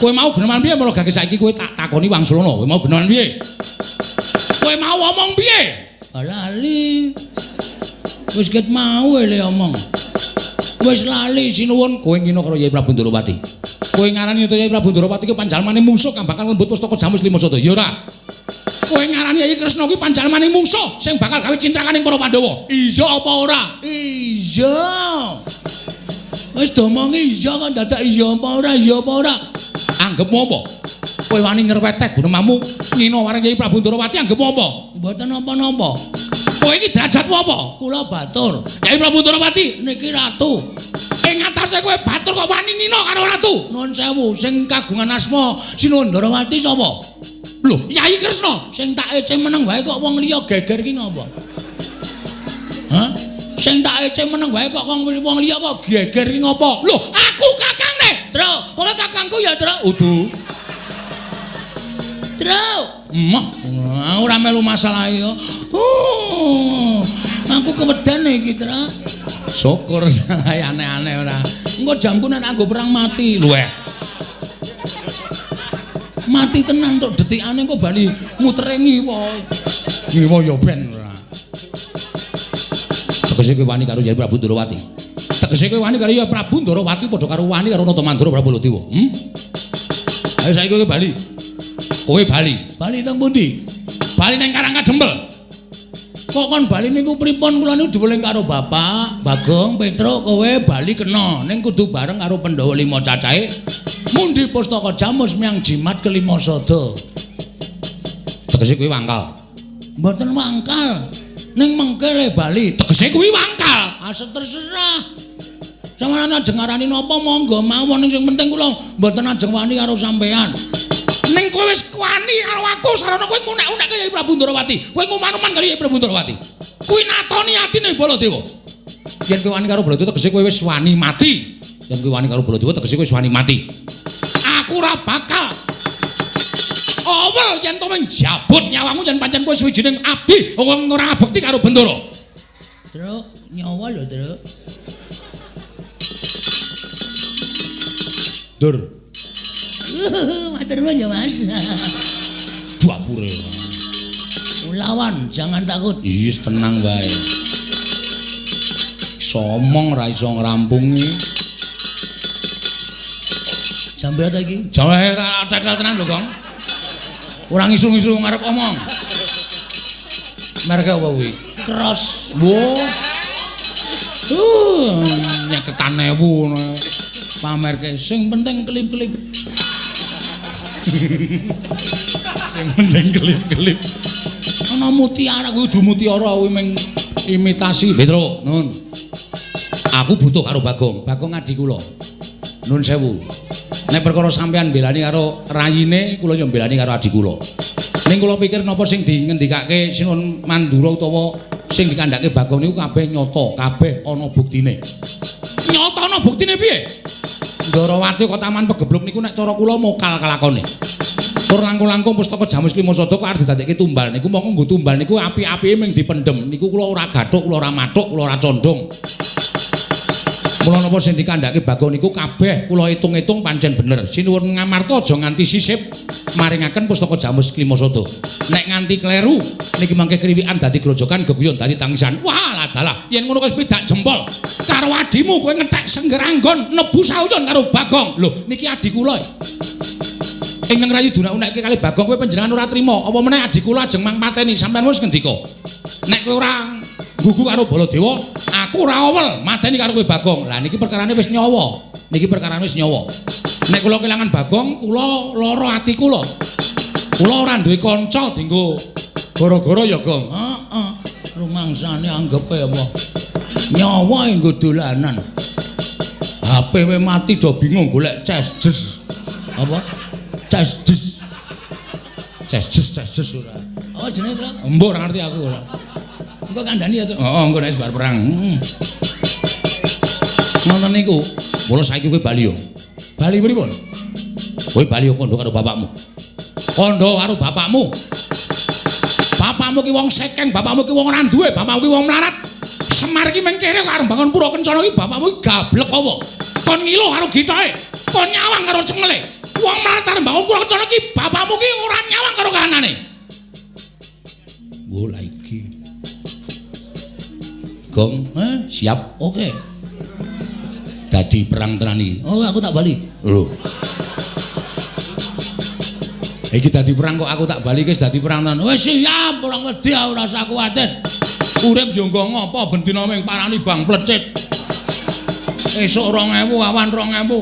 Kowe mau geneman piye mula gage saiki kowe tak takoni wangsulana. Kowe mau geneman piye? Kowe mau omong piye? Lali. Wis ket mau le omong. Wis lali sinuwun kowe ngino karo Yai Prabu Ndarawati. Kowe ngarani Yai Prabu Ndarawati ki panjalmane mungsuh kang bakal lembut pustaka Jamus Limasada. Ya ora? Kowe ngarani Yai Kresna kuwi panjalmane mungsuh sing bakal gawe cintrakaning para Pandhawa. Iya apa ora? Iya. Wis domongi iya kok dadak iya apa ora? Iya apa ora? Anggepmu apa? Kowe wani ngreweteh gunemamu ngino marang Yai Prabu Ndarawati anggepmu apa? Mboten napa-napa. Kowe iki derajatmu apa? Kula batur. Yai Prabu Ndarawati niki ratu. Ing atase kowe batur kok wani ngino karo ratu? Nuwun sewu, sing kagungan asma Sinuwun Ndarawati sapa? Lho, Yai Kresna sing tak ece meneng wae kok wong liya geger ki ngopo? Hah? Sing tak ece meneng wae kok wong liya kok geger ki ngopo? Lho, aku kakangne. Truk, kowe kakangku ya, Truk? Udu. Truk. Emoh, ora melu masalah ya. Oh, aku keweden iki, Truk. Syukur aneh-aneh ora. Engko jamku nek anggo perang mati. Luweh. Mati tenan tok detikane engko bali mutere ngiwa. Ngiwa ya ben ora. Tegese kowe wani karo Yai Prabu Ndarawati. Tegese kowe wani karo Yai Prabu Ndarawati padha karo wani karo Nata Mandura Prabu Baladewa. Ayo saiki kowe bali. Kowe bali. Bali teng pundi? Bali nang Karang Kadempel. Kok kon bali niku pripun? Kula niku diweling karo Bapak, Bagong, Petruk, kowe bali kena ning kudu bareng karo Pandhawa 5 cacahe. Mundi pustaka Jamus miang jimat kelima sada. Tegese kuwi wangkal. Mboten wangkal. Ning mengkele bali. Tegese kuwi wangkal. Ah terserah. Sampeyan ajeng ngarani napa monggo mawon ning sing penting kula mboten ajeng wani karo sampeyan. Ning kowe wis wani karo aku sarana kowe ngunek-unekke Yai Prabu Ndarawati. Kowe nguman-uman karo Yai Prabu Ndarawati. Kuwi natoni atine Baladewa. Yen kowe wani karo Baladewa tegese kowe wis wani mati. Yen kowe wani karo Baladewa tegese kowe wis wani mati. Aku ora bakal awel yen kowe njabut nyawamu yen pancen kowe suwijining abdi wong ora ngabekti karo Bendara. Truk, nyawa lho, Truk. Dur. Matur nuwun ya, Mas. Dapure. Lawan, jangan takut. Wis tenang wae. Somong ra iso ngrampungi. Jam berapa iki? Jawahe ora tetel tenan lho, Gong. Ora ngisu-ngisu ngarep omong. Merek apa kuwi? Cross. Wo. Nyeketan ewu ngono. Pamerke sing penting kelip-kelip. Sing penting kelip-kelip. Ana mutiara kuwi kudu mutiara kuwi mung imitasi. Petro, nun. Aku butuh karo Bagong. Bagong adi kula. Nun sewu. Nek perkara sampean mbelani karo rayine, kula yo mbelani karo adi kula. Ning kula pikir napa sing dingendikake Sinuwun Mandura utawa sing dikandhake Bagong niku kabeh nyata, kabeh ana buktine. Nyata ana buktine piye? Ndarawati kok Taman Pegebluk niku nek cara kula mokal kalakone. Tur langkung-langkung pustaka Jamus Klimasada kok arep didadekke tumbal niku mongko nggo tumbal niku api-apike mung dipendhem. Niku kula ora gathuk, kula ora mathuk, kula ora condong. Mula napa sing dikandhake Bagong niku kabeh kula hitung-hitung pancen bener. Sinuwun Ngamarta aja nganti sisip maringaken pustaka Jamus Klimasada. Nek nganti kleru niki mangke kriwikan dadi grojokan geguyon dadi tangisan. Wah, ladalah yen ngono wis pidak jempol. Karo adimu kowe ngethek senggeranggon nebu sauyon karo Bagong. Lho, niki adi kula. Ingkang rayi dunak-unakke kali Bagong kowe panjenengan ora trima. Apa meneh adi kula ajeng mang pateni sampean wis ngendika. Nek kowe ora gugu karo Baladewa, aku ora awel mateni karo kowe Bagong. Lah niki perkarane wis nyawa. Niki perkarane wis nyawa. Nek kula kelangan Bagong, kula lara ati kula. Kula ora duwe kanca dienggo gara-gara ya, Gong. Heeh. Rumangsane anggepe apa? Nyawa nggo dolanan. HP we mati do bingung golek ces jes. Apa? Ces jes. Ces jes ces jes ora. Apa jenenge, Tru? Mbok ora ngerti aku ora. Engko kandhani ya, Tru. Heeh, engko nek bar perang. Ngoten niku. Mula saiki kowe bali yo. Bali pripun? Kowe bali yo kandha karo bapakmu. Kandha karo bapakmu. Bapakmu ki wong sekeng, bapakmu ki wong ora duwe, bapakmu ki wong melarat. Semar ki meng kere karo bangun pura kencana ki bapakmu ki gablek apa? Kon ngilo karo gitahe, kon nyawang karo cengele. Wong melarat arep bangun pura kencana ki bapakmu ki ora nyawang karo kahanane. Wo la iki. Gong, siap, oke. Dadi perang tenan iki. Oh, aku tak bali. Lho. Iki dadi perang kok aku tak bali wis dadi perang tenan. Wis siap, ora wedi ora usah kuwatir. Urip yo nggo ngopo ben dina ming parani bang plecit. Esuk 2000, awan 2000.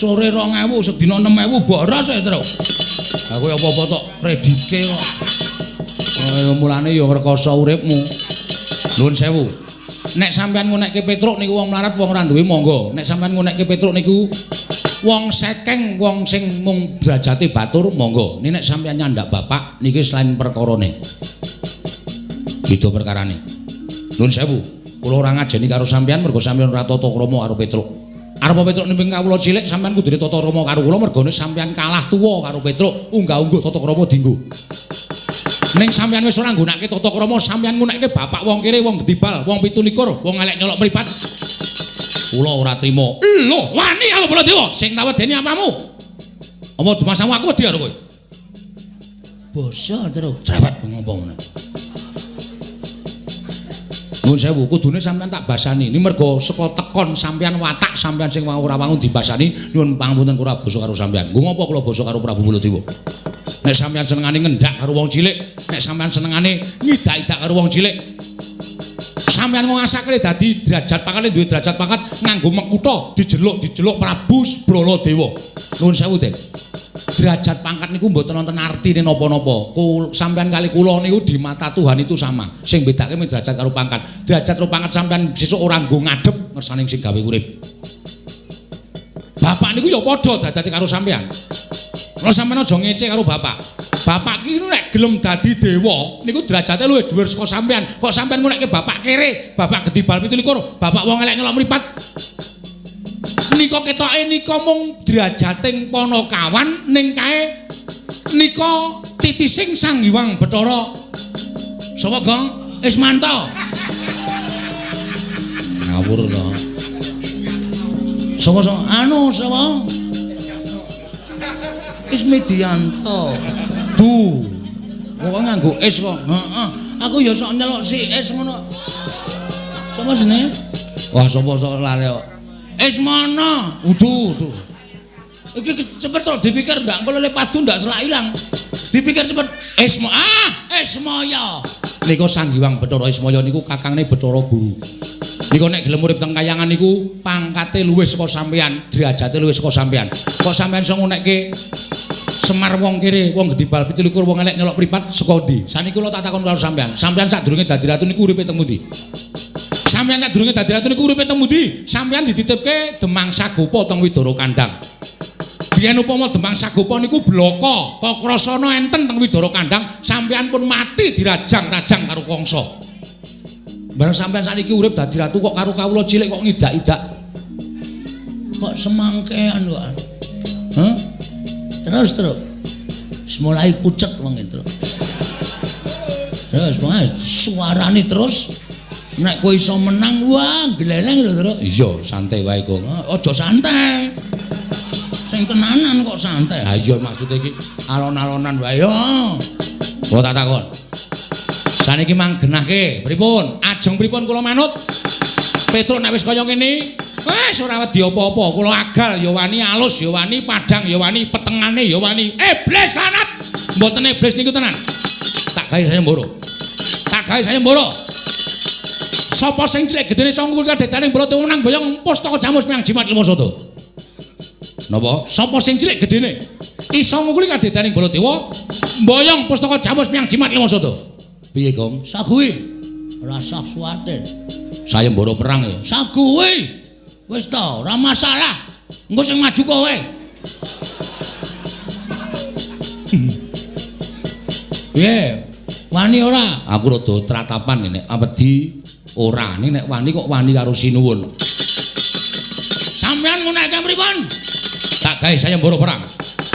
Sore 2000, sedina 6000 boros e, Tru. Lah kowe apa-apa tok kredite kok. Mulane yo rekoso uripmu. Nuwun sewu. Nek sampean ngunekke Petruk niku wong melarat wong ora duwe monggo. Nek sampean ngunekke Petruk niku wong sekeng, wong sing mung derajate batur monggo. Nek sampean nyandak bapak niki selain perkarane. Beda perkarane. Nuwun sewu. Kula ora ngajeni karo sampean mergo sampean ora tata krama karo Petruk. Arep Petruk nimping kawula cilik sampean kudune tata krama karo kula mergone sampean kalah tuwa karo Petruk, unggah-ungguh tata krama dienggo. Ning sampean wis ora nggunakake tata krama, sampean nggunakake bapak wong kere, wong gedibal, wong 27, wong elek nyolok mripat. Kula ora trima. Lho, wani karo Baladewa sing tak wedeni apamu? Apa dumasamu aku wedi karo kowe? Basa, Tru. Cerewet ngopo ngono. Nuwun sewu, kudune sampean tak basani. Ini mergo saka tekon sampean watak sampean sing ora wangun dibasani, nyuwun pangapunten kula basa karo sampean. Nggo ngopo kula basa karo Prabu Baladewa? Nek sampean senengane ngendak karo wong cilik, nek sampean senengane ngidak-idak karo wong cilik, sampean ngasake dadi derajat pangkat, duwe derajat pangkat nganggo mekutha dijeluk-dijeluk Prabu Baladewa. Nuwun sewu, Den. Derajat pangkat niku mboten wonten artine napa-napa. Sampean kali kula niku di mata Tuhan itu sama. Sing bedake mung derajat karo pangkat. Derajat karo pangkat sampean sesuk ora nggo ngadhep ngersane sing gawe urip. Bapak niku ya padha derajate karo sampean. Mula sampean aja ngece karo bapak. Bapak ki nek gelem dadi dewa niku derajate luwih dhuwur saka sampean. Kok sampean ngunekke bapak kere, bapak gedibal 27, bapak wong elek nyelok mripat. Nika ketoke nika mung derajating panakawan ning kae nika titising Sang Hyang Bathara. Sapa, Gong? Ismanto. Ngawur to. Sapa sapa? Anu sapa? Ismidianto. Du. Kok nganggo is kok. Heeh. Aku ya sok nyeluk si is ngono. Sapa jenenge? Wah, sapa sok lali kok. Ismana. Udu, udu. Iki cepet terus dipikir ndak engko lele padu ndak selak ilang. Dipikir cepet. Ismaya. Nika Sang Hyang Bathara Ismaya niku kakangne Bathara Guru. Nika nek gelem urip teng kayangan niku pangkate luwih saka sampeyan, derajate luwih saka sampeyan. Kok sampeyan iso ngunekke Semar wong kere, wong gedibal 27 wong elek nyelok pripat saka ndi? Saniki kula tak takon karo sampeyan. Sampeyan sadurunge dadi ratu niku uripe teng pundi? Sampeyan sadurunge dadi ratu niku uripe teng pundi? Sampeyan dititipke Demang Sagopa teng Widara Kandang. Biyen upama Demang Sagopa niku blaka, kakrasana enten teng Widara Kandang, sampeyan pun mati dirajang-rajang karo Kangsa. Bareng sampeyan saniki urip dadi ratu kok karo kawula cilik kok ngidak-idak. Kok semangkean kok. Hah? Terus terus. Mulai pucet wong itu. Terus wae suarane terus nek kowe iso menang wah gleleng lho terus. Iya, santai wae kok. Aja santai. Sing tenanan kok santai. Ha iya maksude iki alon-alonan wae yo. Kula tak takon. Saniki mang genahke pripun? Ajeng pripun kula manut? Petruk nek wis kaya ngene, wis ora wedi apa-apa. Kula agal ya wani, alus ya wani, padhang ya wani, petengane ya wani. Iblis lanat. Mboten iblis niku tenan. Tak gawe sayembara. Tak gawe sayembara. Sapa sing cilik gedene iso ngungkul kadedane Baladewa menang boyong pustaka jamus miang jimat lima sada. Napa? Sapa sing cilik gedene iso ngungkuli kadedaning Baladewa mboyong pustaka jamus miang jimat lima sada. Piye, Gong? Saguwi. Rasah suwate. Sayembara perang ya. Saguwi. Wis ta, ora masalah. Engko sing maju kowe. Piye? Wani ora? Aku rada tratapan nek wedi ora. Nek wani kok wani karo sinuwun. Sampeyan ngunekke pripun? Tak gawe sayembara perang.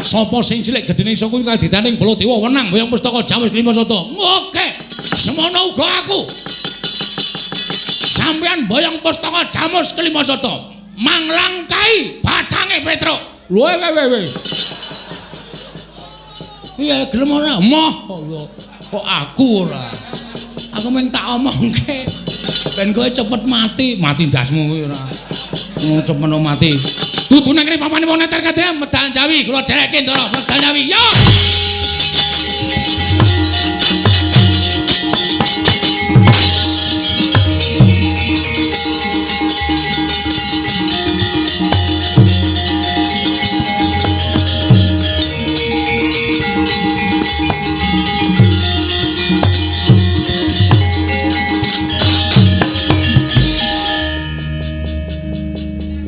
Sapa sing cilik gedene iso kuwi kaditaning Baladewa wenang boyong pustaka jamus lima sada. Oke. Semono uga aku. Sampeyan boyong pustaka jamus kelima sada. Manglangkai bathange Petruk. Lho we. Piye gelem ora? Moh kok aku ora. Aku mung tak omongke ben kowe cepet mati. Mati ndasmu kuwi ora. Ngono cepet mati. Dudu nang kene papane wong neter kabeh medal Jawi kula dherekke Ndara medal Jawi. Yo.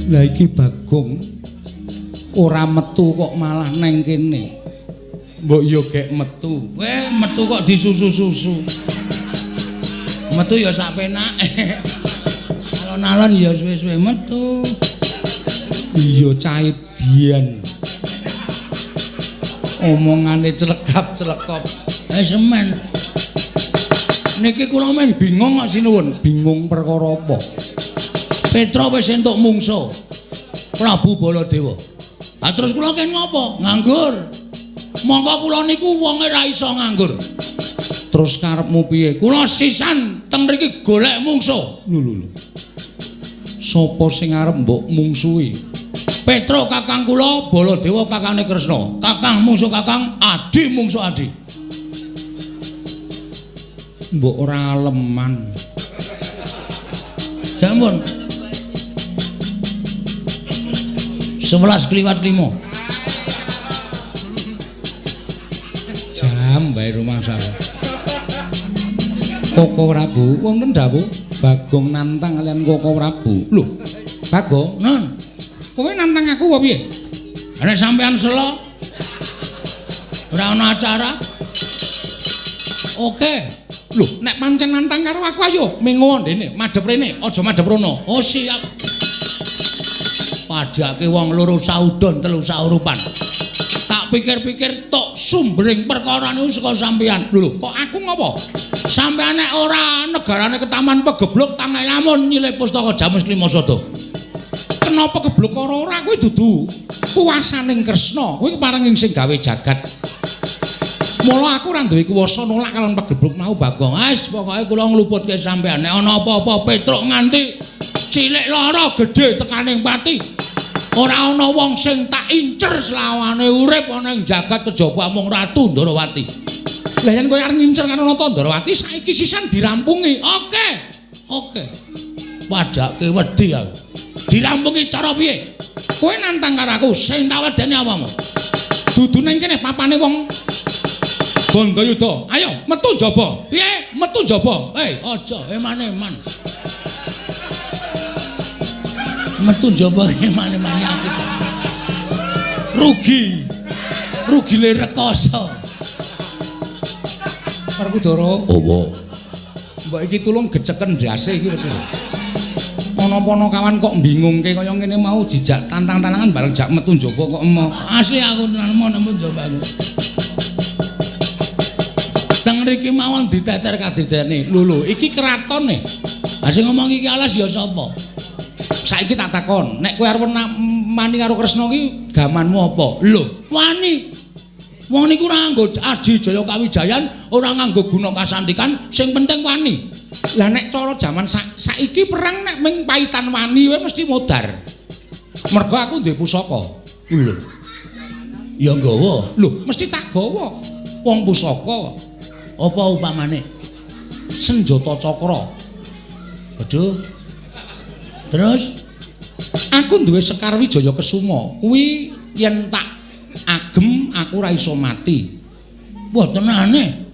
Lah iki Bagong ora metu kok malah neng kene. Mbok yo gek metu. Weh, metu kok disusu-susu. Metu ya sak penake. Alon-alon ya suwe-suwe metu. Iya cah edian. Omongane celekap-celekop. Semen. Niki kula men bingung kok sinuwun. Bingung perkara apa? Petruk wis entuk mungsuh Prabu Baladewa. Ha terus kula ken ngopo? Nganggur. Mongko kula niku wonge ra iso nganggur. Terus karepmu piye? Kula sisan teng mriki golek mungsuh. Lho lho lho. Sapa sing arep mbok mungsuhi? Petruk kakang kula, Baladewa kakangne Kresna. Kakang mungsuh kakang, adi mungsuh adi. Mbok ora aleman. Sampun. 11 kliwat 5. Jam bae rumah saya. Koko Prabu, wonten dawuh Bagong nantang kalian Koko Prabu. Lho, Bagong, nun. Kowe nantang aku apa piye? Nek sampean selo ora ana acara. Oke. Lho, nek pancen nantang karo aku ayo mengo ndene, madhep rene, aja madhep rono. Oh siap. Padhake wong loro saudon telu saurupan. Tak pikir-pikir tok sumbering perkara niku saka sampeyan. Lho, kok aku ngopo? Sampeyan nek ora negarane ketaman pegebluk tangan lamun nyilih pustaka jamus lima sada. Kenapa kebluk ora ora kuwi dudu kuwasaning Kresna, kuwi keparenging sing gawe jagat. Mula aku ora duwe kuwasa nolak kalon pegebluk mau Bagong. Wis pokoke kula ngluputke sampeyan nek ana apa-apa Petruk nganti cilik lara gedhe tekaning pati. Ora ana wong sing tak incer selawane urip ana ing jagat kejaba mung Ratu Ndarawati. Lah yen kowe arep ngincer karo Nata Ndarawati saiki sisan dirampungi. Oke. Oke. Padake wedi aku. Dirampungi cara piye? Kowe nantang karo aku sing tak wedeni apamu? Dudu nang kene papane wong Bandayuda. Ayo metu njaba. Piye? Metu njaba. Hei, aja eman-eman. Metu njaba eman-eman aku. Rugi. Rugile rekoso. Werkudara. Opo? Mbok iki tulung geceken ndase iki lho. Ana kawan kok bingungke kaya ngene mau jijak tantang-tantangan bareng jak metu njaba kok emo. Asli aku tenan mau nemu njaba aku. Teng mriki mawon diteter kadidene. Lho lho, iki kratone. Ha sing ngomong iki alas ya sapa? Saiki tak takon, nek kowe arep mani karo Kresna ki gamanmu apa? Lho, wani. Wong niku ora nganggo aji jaya kawijayan, ora nganggo guna kasantikan, sing penting wani. Lah nek cara jaman saiki perang nek ming paitan wani wae mesti modar. Mergo aku duwe pusaka. Lho. Ya nggawa. Lho, mesti tak gawa. Wong pusaka. Apa upamane? Senjata cakra. Waduh. Terus aku duwe Sekar Wijaya Kesuma. Kuwi yen tak agem aku ora iso mati. Wah, tenane.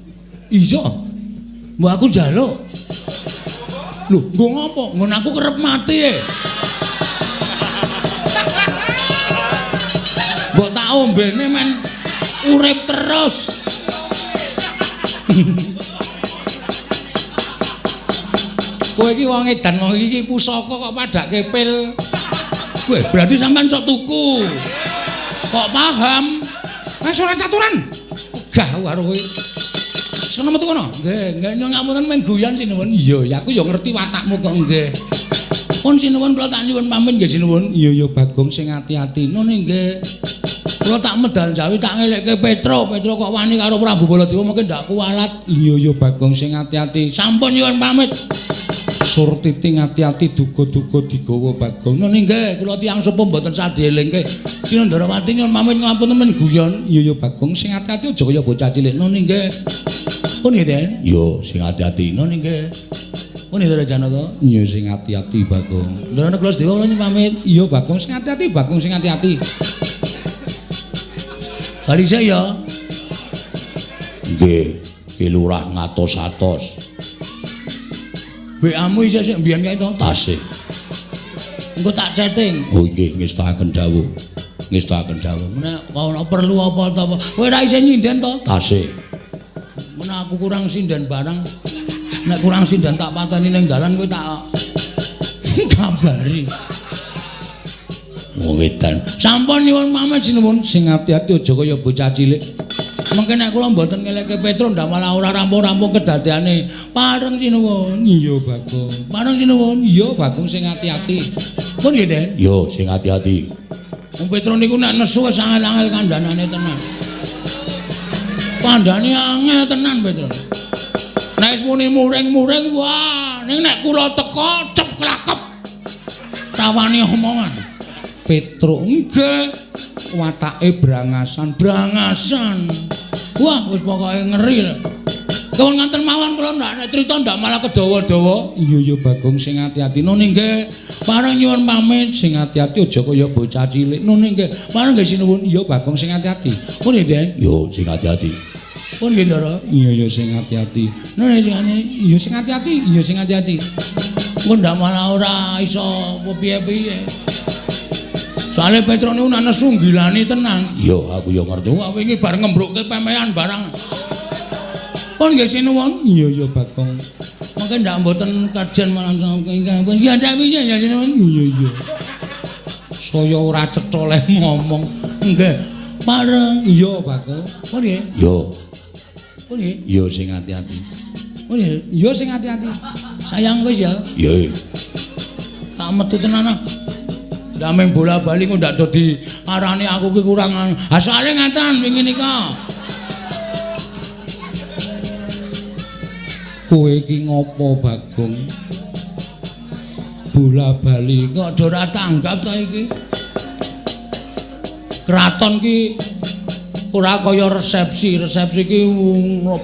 Iya. Mbok aku njaluk. Lho, nggo ngopo? Nggon aku kerep mati e. Mbok tak ombene men urip terus. Kowe iki wong edan, wong iki pusaka kok padake pil. Weh, berarti sampean sok tuku. Kok paham? Wis ora caturan. Ogah aku karo kowe. Sono metu kono. Nggih, nggih nyuwun ngapunten men guyon sinuwun. Iya, ya aku ya ngerti watakmu kok nggih. Pun sinuwun kula tak nyuwun pamit nggih sinuwun. Iya ya Bagong sing ati-ati. Nun nggih. Kula tak medal Jawi tak ngelekke Petro. Petro kok wani karo Prabu Baladewa mungkin ndak kuwalat. Iya ya Bagong sing ati-ati. Sampun nyuwun pamit. Surtiti ati-ati duga-duga digawa Bagong. Nun nggih, kula tiyang sepuh mboten sadhelingke. Sinandharawati nyuwun pamit ngapunten men guyon. Iya ya Bagong sing ati-ati aja kaya bocah cilik. Nun nggih. Pun nggih, Den. Yo sing ati-ati. Nun nggih. Pun nggih Janaka. Iya sing ati-ati Bagong. Ndara kula sedewa kula nyuwun pamit. Iya Bagong sing ati-ati, Bagong sing ati-ati. Barise ya. Nggih, Ki Lurah ngatos-atos. WA-mu isih sik mbiyen kae to? Tasih. Engko tak chatting. Oh nggih, ngestakaken dawuh. Ngestakaken dawuh. Nek ana perlu apa ta apa. Kowe ora isih nyinden to? Tasih. Menawa aku kurang sinden barang. Nek kurang sinden tak pateni ning dalan kowe tak kabari. Wong edan. Sampun nyuwun pamit sinuwun sing ati-ati aja kaya bocah cilik. Mengke nek kula mboten ngeleke Petro ndak malah ora rampung-rampung kedadeane. Pareng sinuwun. Iya Bagong. Pareng sinuwun. Iya Bagong sing ati-ati. Pun nggih, Den. Iya sing ati-ati. Wong Petro niku nek nesu wis angel-angel kandhanane tenan. Kandhane angel tenan Petro. Nek wis muni muring-muring wah, ning nek kula teka cep klakep. Rawani omongan. Petro nggih watake brangasan, brangasan. Wah, wis pokoke ngeri lho. Kewon nganten mawon kula ndak nek crita ndak malah kedawa-dawa. Iya ya Bagong sing ati-ati. Nun nggih, pareng nyuwun pamit sing ati-ati aja kaya bocah cilik. Nun nggih, pareng nggih sinuwun. Iya Bagong sing ati-ati. Pun nggih, Den. Yo sing ati-ati. Pun nggih, Ndara. Iya ya sing ati-ati. Nun sing ati. Iya sing ati-ati. Iya sing ati-ati. Engko ndak malah ora iso piye-piye. Soale Petro niku nek nesu nggilani tenan. Iya, aku ya ngerti. Wah, wingi bar ngembrukke pemean barang. Pun nggih sinuwun. Iya ya Bagong. Mungkin ndak mboten kajen malah ingkang. Iya, ndak ya sinuwun. Iya iya. Saya ora cetha leh ngomong. Nggih. Pareng. Iya Bagong. Pun nggih. Iya. Pun nggih. Iya sing ati-ati. Pun nggih. Iya sing ati-ati. Sayang wis ya. Iya. Tak metu tenan ah. Dameng bola-bali kok ndak do diarani aku ki kurang. Ha soalé ngaten wingi nika. Kowe iki ngopo Bagong? Bola-bali kok do ora tanggap ta iki. Kraton ki ora kaya resepsi. Resepsi ki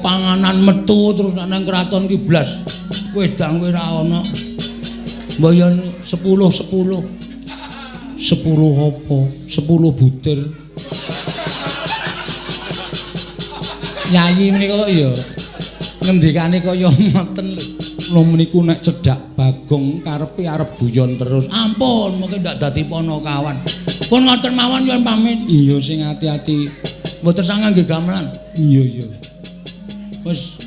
panganan metu terus nek nang kraton ki blas wedang kuwi ora ana. Mboyon 10 10. 10 apa? 10 butir. Yayi menika kok ya ngendikane kaya ngoten lho. Lho meniku nek cedhak Bagong karepe arep guyon terus. Ampun, mungkin ndak dadi ponokawan. Pun ngoten mawon nyuwun pamit. Iya sing ati-ati. Mboten sangang nggih gamelan. Iya iya. Wis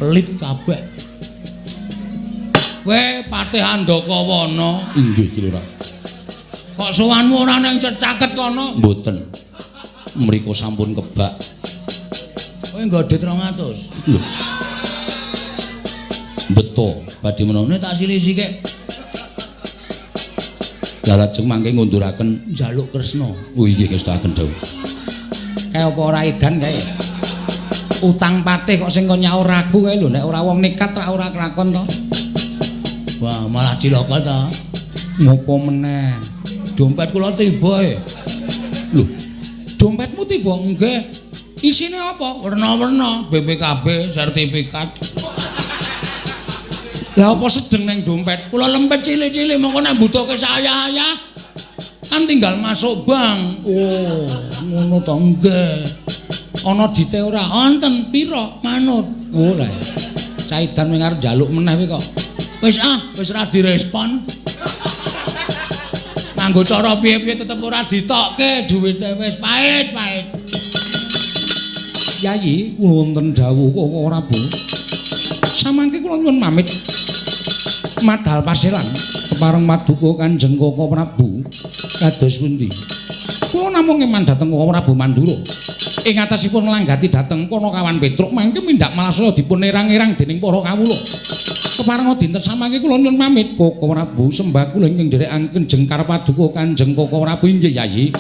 pelit kabeh. Kowe Patih Andakawana. Inggih Ki Lurah. Kok sowanmu ora nang cecaket kono? Mboten. Mriku sampun kebak. Kowe nggo dit 200. Lho. Beto badhe menapa tak silih sithik. Lah lajeng mangke ngunduraken njaluk Kresna. Oh inggih ngestakaken dawuh. Kae apa ora edan kae? Utang patih kok sing kon nyaur aku kae lho, nek ora wong nekat ra ora kelakon to. Wah, malah cilaka ta. Ngopo meneh? Dompet kula tiba e. Lho, dompetmu tiba? Nggih. Isine apa? Werna-werna, BPKB, sertifikat. Lah apa sedeng nang dompet? Kula lempet cilik-cilik mongko nek mbutuhke saya-ayah kan tinggal masuk bank. Oh, ngono to nggih. Ana dite ora? Wonten. Pira? Manut. Oh lah. Caidan wing arep njaluk meneh kuwi kok. Wis ah, wis ora direspon. Nganggo cara piye-piye tetep ora ditokke, duwite wis pahit-pahit. Yayi, kula wonten dawuh kok ora, Bu. Samangke kula nyuwun pamit. Madal paselan kepareng paduka Kanjeng Koko Prabu kados pundi? Kula namung eman dhateng Koko Prabu Mandura. Ing atasipun nglanggati dhateng Panakawan Petruk mangke mindhak malasaya dipun erang-erang dening para kawula. Kepareng dinten samangke kula nyuwun pamit Koko Prabu sembah kula ingkang nderekaken jengkar paduka Kanjeng Koko Prabu inggih Yayi.